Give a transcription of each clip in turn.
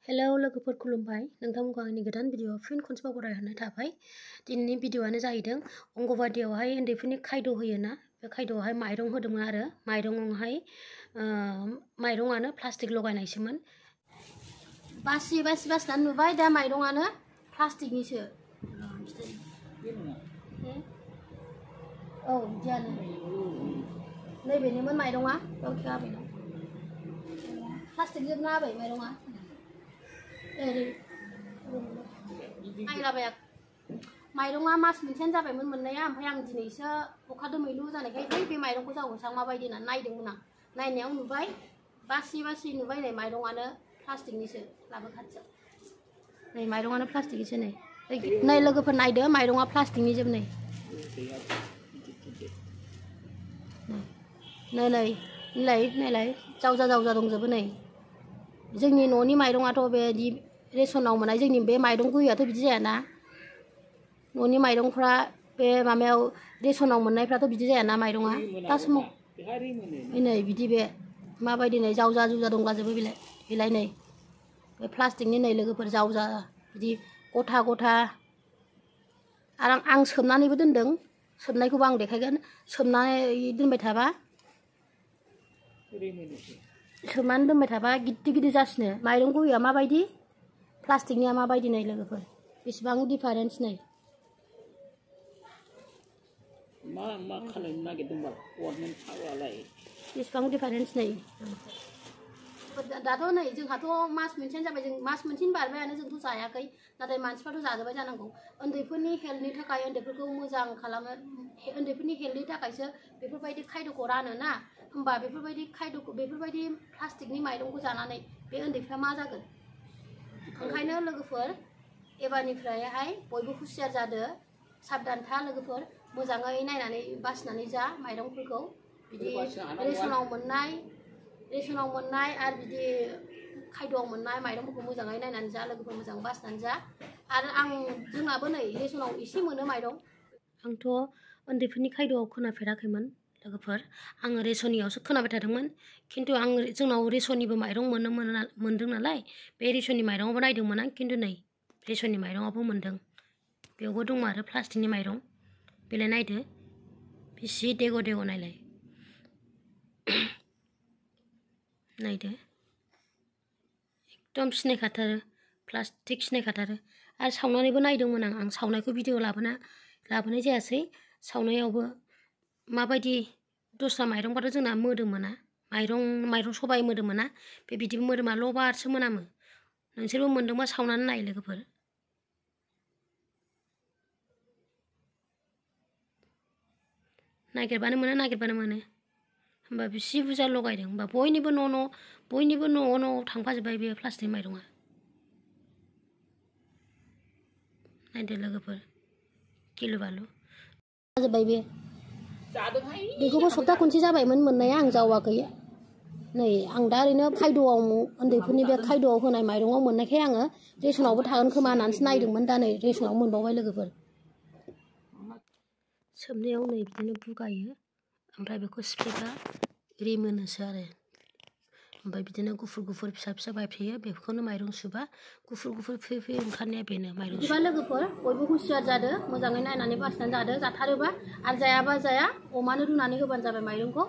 Hello लोगोफोर खुलुमबाय नोंथांमोनखौ आंनि गोदान भिडिअ फिन खनसेबाव बरायहरनाय थाबाय दिनैनि भिडिअआनो जाहैदों अंगनबादियावहाय उन्दैफोरनि खायद होयोना बे खायदआवहाय माइरं होदोंमोन आरो माइरंआवहाय माइरंआनो प्लास्टिक लगायनायसोमोन बासिनानै नुबाय दा माइरंआनो प्लास्टिकनिसो औ बिदियानो नैबेनोमोन माइरंआ बेयाव होबाय दं प्लास्टिक जोबना होबाय माइरंआ नायलाबाया माइरंआ मास मोनसेयानो जाबायमोन मोननाया ओमफ्राय आं दिनैसो अखा दोमैलु जानायखाय बे माइरंखौ जावोसां माबायदि होननानै नायदोंमोन आं नायनायाव नुबाय बासि नुबाय नै माइरंआनो प्लास्टिकनिसो लाबो खाथियाव नै माइरंआनो प्लास्टिकनिसो नै लोगोफोर नायदो माइरंआ प्लास्टिकनि जोब नै नायलाय जावजा दंजोबो नै जोंनि न'नि माइरंआथ' बेदि रेशनाव मोननाय जोंनि बे माइरं गुयैयाथ' बिदि जायाना न'नि माइरंफ्रा बे माबायाव रेशनाव मोननायफ्राथ' बिदि जायाना माइरंआ दासमाव नै बिदि बे माबायदि नै जावजा दंलाजोबो बिलाइ नै बे प्लास्टिकनि नै लोगोफोर जावजा बिदि गथा आरो आं सोमनानैबो दोनदों सोमनायखौबो आं देखायगोन सोमनानै दोनबाय थाबा गिदिर जासिनो माइरं गुयैया माबायदि प्लास्टिकनिया माबायदि नै लोगोफोर बेसेबां डिफारेन्स नै मा खालामनो नागिरदोंबा गभर्नमेन्ट थावालाय बेसेबां डिफारेन्स नै दाथ' नै जोंहाथ' मास मोनसेयानो जाबाय जों मास मोनसेनि बारबायानो जोंथ' जायाखै नाथाय मानसिफ्राथ' जाजोबबाय जानांगौ उन्दैफोरनि हेल्थनि थाखाय उन्दैफोरखौ मोजां खालामो उन्दैफोरनि हेल्थनि थाखायसो बेफोरबायदि खायद'खौ रानो ना होमबा बेफोरबायदि प्लास्टिकनि माइरंखौ जानानै बे उन्दैफ्रा मा जागोन ओंखायनो लोगोफोर एबारनिफ्रायहाय बयबो हुसियार जादो साबधान था लोगोफोर मोजाङै नायनानै बासिनानै जा माइरंफोरखौ बिदि रेशनाव मोननाय आरो बिदि खायद'आव मोननाय माइरंफोरखौ मोजाङै नायनानै जा लोगोफोर मोजां बासिनानै जा आरो जोंनाबो नै रेशनाव एसे मोनो माइरं आंथ' उन्दैफोरनि खायद'आव खोनाफेराखैमोन लोगोफोर आङो रेशननियावसो खोनाबाय थादोंमोन खिन्थु जोंनाव रेशननिबो माइरं मोनदों नालाय बे रेशननि माइरंआवबो नायदोंमोन आं खिन्थु नै रेशननि माइरंआवबो मोनदों बेयावबो दं आरो प्लास्टिकनि माइरं बेलाय नायदो बेसे देग' नायलाय नायदो एकदम सिनायखाथारो प्लास्टिक सिनायखाथारो आरो सावनानैबो नायदोंमोन आं सावनायखौ भिडिअ लाबोनाय जायासै सावनायावबो माबायदि दस्रा माइरंबाथ' जोंना मोदोमोना माइरं सबाइ मोदोमोना बे बिदिबो मोदोमा लबारसो मोनामो नोंसोरबो मोनदोंबा सावनानै नाय लोगोफोर नागिरबानो मोनो होमबा बेसे बुरजा लगायदों होमबा बयनिबो न'आव थांफाजोब्बाय बे प्लास्टिक माइरंआ नायदो लोगोफोर गिलु बालु जाजोब्बाय बेखौबो सप्ता खनसे जाबायमोन मोननाया आं जावाखै नै आं दा ओरैनो खायद'आव उन्दैफोरनि बे खायद'आव होनाय माइरंआव मोननायखाय आङो रेशनावबो थागोन खोमा होननानैसो नायदोंमोन दा नै रेशनाव मोनबावबाय लोगोफोर सोमनायाव नै बिदिनो बुगायो ओमफ्राय बेखौ सिफ्लेबा रिमोनोसो आरो ओमफ्राय बिदिनो गुफुर फिसा बायफ्लेयो बेखौनो माइरं सुबा गुफुर फे ओंखारनाया बेनो माइरं सुबा लोगोफोर बयबो हुसियार जादो मोजाङै नायनानै बासिनानै जादो जाथारोबा आरो जायाबा जाया अमानो रुनानै होबानो जाबाय माइरंखौ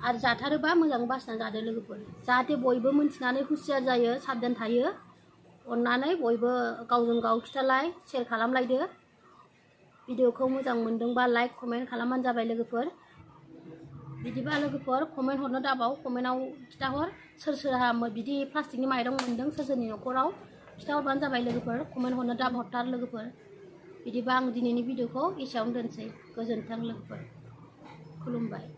आरो जाथारोबा मोजाङै बासिनानै जादो लोगोफोर जाहाथे बयबो मिन्थिनानै हुसियार जायो साबधान थायो अननानै बयबो गावजों गाव खिथालाय शेयार खालामलायदो भिडिअखौ मोजां मोनदोंबा लाइक कमेन्ट खालामबानो जाबाय लोगोफोर बिदिबा लोगोफोर कमेन्ट हरनो दाबाव कमेन्टआव खिथाहर सोरहा बिदि प्लास्टिकनि माइरं मोनदों सोरनि न'खराव खिथाहरबानो जाबाय लोगोफोर कमेन्ट हरनो दाबावथार लोगोफोर बिदिबा आं दिनैनि भिडिअखौ एसेयावनो दोनसै गोजोन्थों लोगोफोर खुलुमबाय।